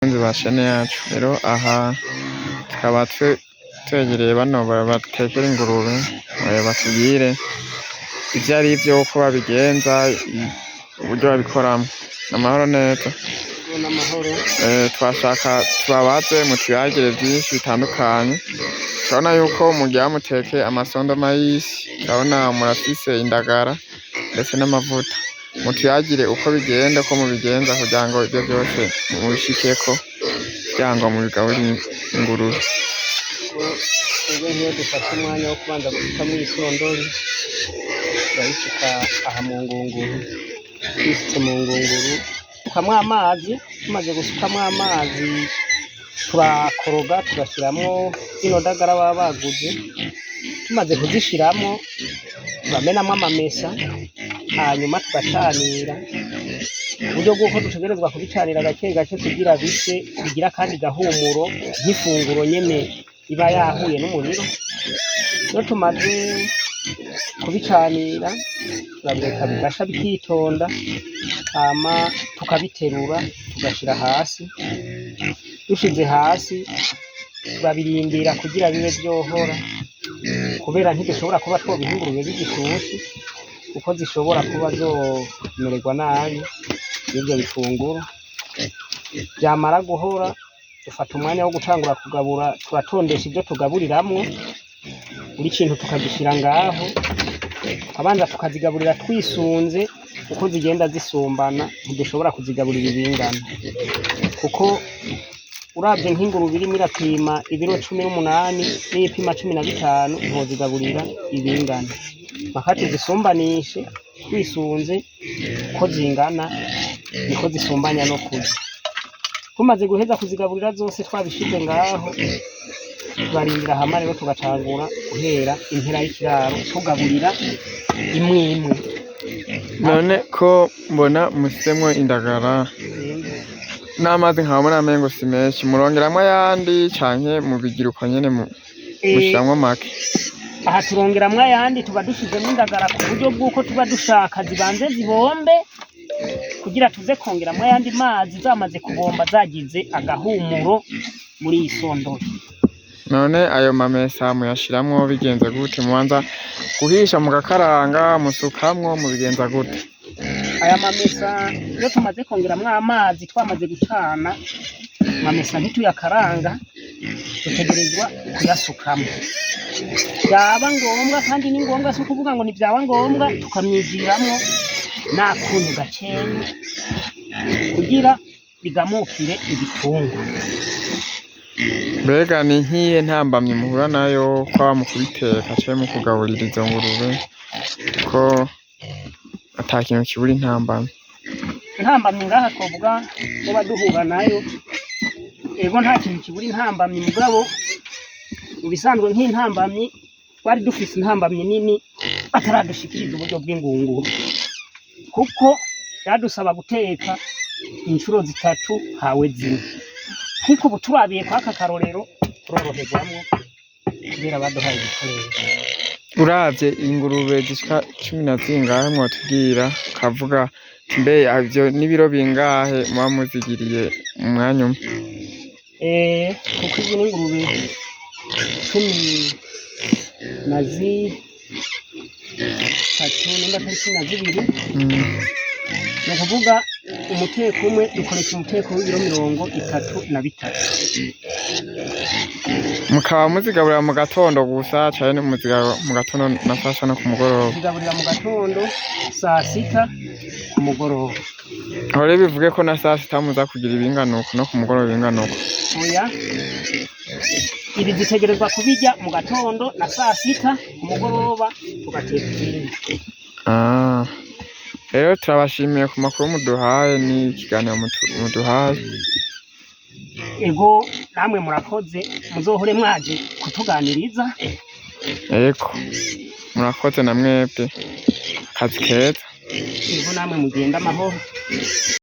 Abakunzi ba chaîne yacu rero, aha tukaba twegereye bano batekera ingurube, batubwire ivyo arivyo, uko babigenza, uburyo babikoramwo. Amahoro neza? N'amahoro. Twashaka tubabaze mutuyagire vyinshi bitandukanye. Turabona yuko mugira muteke amason de maïs, turabona murafise indagara ndetse n'amavuta. Mutuyagire uko bigenda, uko mubigenza kugira ngo ivyo vyose mubishikeko, kugira ngo mubigaburire ingurube. Twebwe nk'iyo dufashe umwanya wo kubanza gusukamwo isondori, turayisuka aha mu ngunguru. Tuyisutse mu ngunguru, sukamwo amazi. Tumaze gusukamwo amazi, turakoroga, tugashiramwo zino ndagara baba baguze. Tumaze kuzishiramwo, turamenamwo amamesa, hanyuma tugacanira, uburyo bw'uko dutegerezwa kubicanira gake gake kugira bishe, bigire akandi gahumuro nk'ifunguro nyene iba yahuye n'umuriro. Iyo tumaze kubicanira, turabireka bigasha, bikitonda, hama tukabiterura, tugashira hasi. Dushize hasi, turabirindira kugira bibe vyohora, kubera ntidushobora kuba twobiha ingurube bigishushe, kuko zishobora kuba zomererwa nabi n'ivyo bifunguro. Vyamara guhora, dufata umwanya wo gutangura kugabura. Turatondesha ivyo tugaburiramwo, buri kintu tukagishira ngaho, tukabanza tukazigaburira twisunze uko zigenda zisumbana. Ntidushobora kuzigaburira ibingana, kuko uravye nk'ingurube irimwo irapima ibiro 18 n'iyipima 15, ntiwozigaburira ibingana. Mpaka tuzisumbanishe twisunze uko zingana, niko zisumbanya no kurya. Tumaze guheza kuzigaburira zose, twabishize ngaho, turarindira. Hama rero tugatangura guhera impera y'ikiraro, tugaburira imwe imwe. None ko mbona mushizemwo indagara n'amazi, nkabona mengo si menshi, murongeramwo ayandi canke mubigira uko nyene, mushiramwo make? Aha turongeramwo ayandi. Tuba dushizemwo indagara ku buryo bw'uko tuba dushaka zibanze zibombe, kugira tuze kongeramwo ayandi mazi zamaze kubomba, zagize agahumuro muri iyi sondori. None ayo mamesa muyashiramwo bigenze gute? Mubanza guhisha mugakaranga, musukamwo, mubigenza gute? Aya mamesa, iyo tumaze kongeramwo amazi, twamaze gucana, mamesa ntituyakaranga, dutegerezwa kuyasukamwo. Byaba ngombwa, kandi ni ngombwa, si ukuvuga ngo ntibyaba ngombwa, tukamyigiramwo n'akunyu gakeya kugira bigamukire ibitungwa. Mbega ni nkihe ntambamyi muhura nayo, kwaba mu kubiteka canke mu kugaburira izo ngurube, ko ata kintu kibura intambamyi? Intambamyi ngaha twovuga tuba duhura nayo, ego, nta kintu kibura intambamyi. Mugabo mu bisanzwe, nk'intambamyi twari dufise, intambamyi nini bataradushikiriza uburyo bw'ingunguru, kuko byadusaba guteka inshuro zitatu hawe zimwe. Ariko ubu turabiye kw'aka karorero, turoroherwamwo kubera baduhaye ibikoresho. Uravye ingurube zishika cumi na zingahe, mwotubwira ukavuga ati mbe ivyo n'ibiro bingahe muba muzigiriye mu mwanya umwe? Kuko izi ni ingurube 13, nimba atari 12. Ni ukuvuga umuteko umwe dukoresha umuteko w'ibiro 33. Mukaba muzigaburira mu gatondo gusa, canke muzigaburira mu gatondo na sasa no ku mugoroba? Tugaburira mu gatondo, saa sita, ku mugoroba. Aho rero bivuge ko na saa sita muza kugira ibinganuko, no ku mugoroba ibinganuko? Oya, ibi zitegerezwa kubirya mu gatondo na saa sita, ku mugoroba tugateka ibindi. Ah. Rero turabashimiye ku makuru muduhaye n'ikiganiro muduhaye. Ego, namwe murakoze, muzohore mwaje kutuganiriza. Ego, murakoze na mwebwe, akazi keza. Ego, namwe mugenda amahoro.